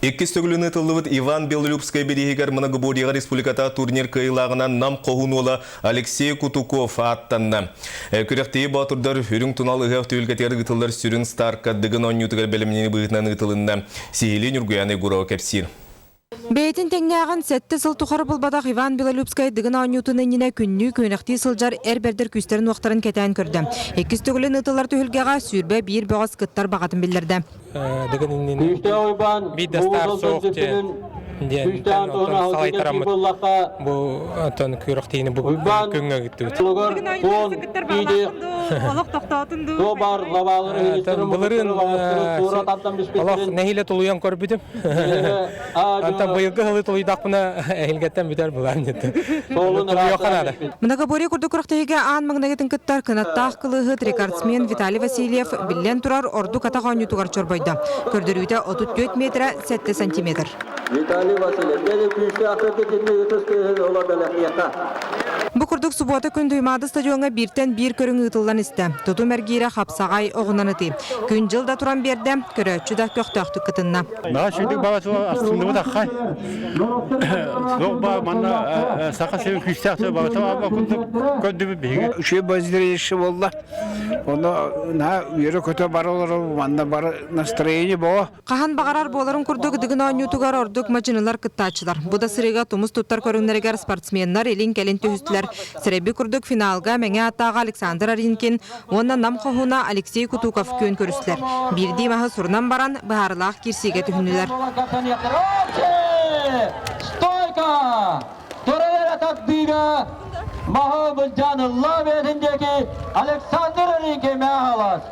Иккис төгүлүн ыытыллыбыт Иван Белолюбскай бирииһигэр многоборьеҕа республиката турнир кыайыылааҕынан Нам хоһуун уола Алексей Кутуков ааттанна. Күрэхтэһии боотурдар Үрүҥ тунал ыһыах түһүлгэтигэр ыытыллар сүрүн старка Дыгын оонньуутугар бэлэмнэнии быһыытынан ыытылынна. Сиһилии Ньургуйаана Егорова кэпсиир. Бэйэтин тэҥнээҕин сэттэ сыл тухары булбатах Иван Белолюбскай Дыгын оонньуутун иннинэ күннүү күөнэхтии сылдьар эр бэрдэр күүстэрин-уохтарын кэтээн көрдө. Иккис төгүлүн ыытыллар түһүлгэҕэ 21 бөҕөс кыттар баҕатын биллэрдэ. Дыгын иннинэ биир да стар суох диэн диэн оттон салайтараммыт бу оттон күрэхтиини бу күҥҥэ ыыттыбыт. Олох тохтоотун дуу? Былырыын олох нэһиилэ тулуйан көрбүтүм. Антон быйылгы сылы тулуйдахпына эһилгэттэн бүтэр былаан диэтэ. Тулуйуохха наада. Многоборье курдук күрэхтэһиигэ аан маҥнайгытын кыттар кынаттаах кылыыһыт рекордсмен Виталий Васильев биллэн турар ордук атах оонньуутугар чорбойдо. Көрдөрүүтэ 34 метрэ 7 сантиметр. Виталий Васильев, дьэ күүстээх итинник ытыс тыаһын ыла бэлэхиэхэ. Бу курдук субуота күн Туймаада стадиоҥҥа бииртэн биир көрүҥ ыытыллан истэ. Тутум эргиирэ хапсаҕай оҕунан ытыы. Күн-дьыл да туран биэрдэ, көрөөччү да көхтөөхтүк кытынна. Наһаа үчүгэй баҕа суох астынныбыт аххай. Суох баа манна саха сирин күүстээх сир баҕата баҕа курдук көрдүбүт биһиги. Үчүгэй базилище буолла. Ону наһаа үөрэ-көтө бара олорор манна бары настроение боо. Хаһан баҕарар буоларын курдук Дыгын оонньуутугар ордук мадьынылар кыттааччылар. Бу да сырыыга тумус туттар көрүҥнэригэр спортсменнар илин-кэлин түһүстүлэр. Сэрэйбит курдук финалга Мэҥэ ааттааҕа Александр Аринкин уонна Нам хоһууна Алексей Кутуков күөн көрүстүлэр. Биирдии маһы сурунан баран, быһаарылаах киирсиигэ түһүннүлэр. Стойка! Турар тардыыга маһы былдьаан ылла бэйэтин диэки Александр Аринкин мэхалас.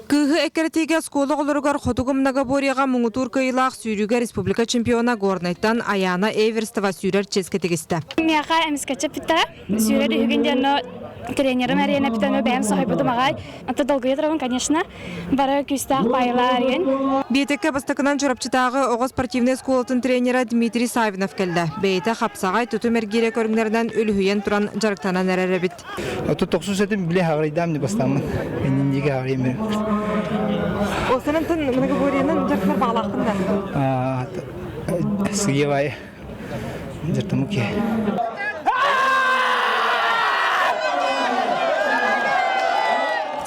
Кыыһы эккирэтиигэ оскуола оҕолоругар Хотугу многоборьеҕа муҥутуур кыайыылаах сүүрүүгэ республика чемпиона Горнайтан Аяна Эверстова сүүрэр чиэскэ тигистэ. Миэхэ эмискэччи эппиттэрэ. Сүүрэр үһүгүн диэн тренерим эрийэн эппитэ бэйэм соһуйбутум аҕай. Ата долгуйа турабын, конечно. Бары күүстээх баайылар диэн. Биэтэккэ бастакынан Чурапчытааҕы оҕо спортивнай оскуолатын тренера Дмитрий Саввинов кэллэ. Бэйэтэ хапсаҕай тутум эргиирэ көрүҥнэринэн үлүһүйэн туран дьарыктанан эрэр эбит. Тохсус этим биле хаҕырыйдаам не бастааммын. Инниге хаҕырыйым. Осанантын многоборьенан дьарыктар баҕалааххын да? Сыйыбай дьартамуки.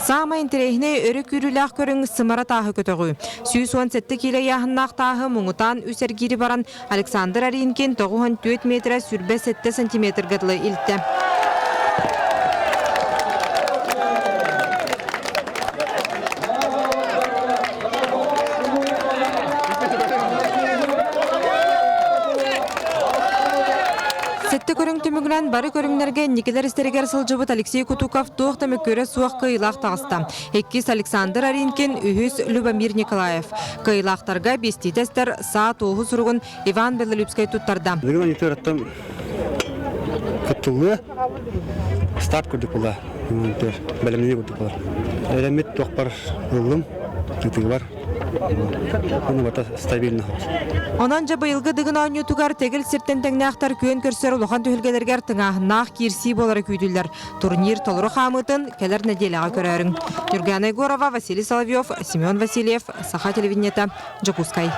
Саамай интэриэһинэй өрө күүрүүлээх көрүҥ сымара тааһы көтөҕүү. 117 киилэ ыйааһыннаах тааһы муҥутаан үс эргиири баран Александр Аринкин 94 метрэ 27 сантиметрга дылы илтэ. Сэттэ көрүҥ түмүгүнэн бары көрүҥнэргэ инникилэр истэригэр сылдьыбыт Алексей Кутуков туох да мөккүөрэ суох кыайыылаах таҕыста. Иккис Александр Аринкин, үһүс Любомир Николаев. Кыайыылаахтарга биэстии тэстэр саа туоһу суругун Иван Белолюбскай туттарда. Бүгүн анитораттан кыттыллыа старт курдук була. Бэлэмнэнии курдук буолар. Эрэммит туохпар ыллым, ытыгыбар. Ону бата стабильно. Онон дьэ быйылгы Дыгын оонньуутугар тэгил сиртэн тэҥнээхтэр күөн көрсөр улахан түһүлгэлэригэр тыҥааһыннаах киирсии буолара күүтүллэр. Турнир толору хаамыытын кэлэр нэдиэлэҕэ көрөөрүҥ. Нюргана Егорова, Василий Соловьев, Семен Васильев, Саха телевидениета, Дьокуускай.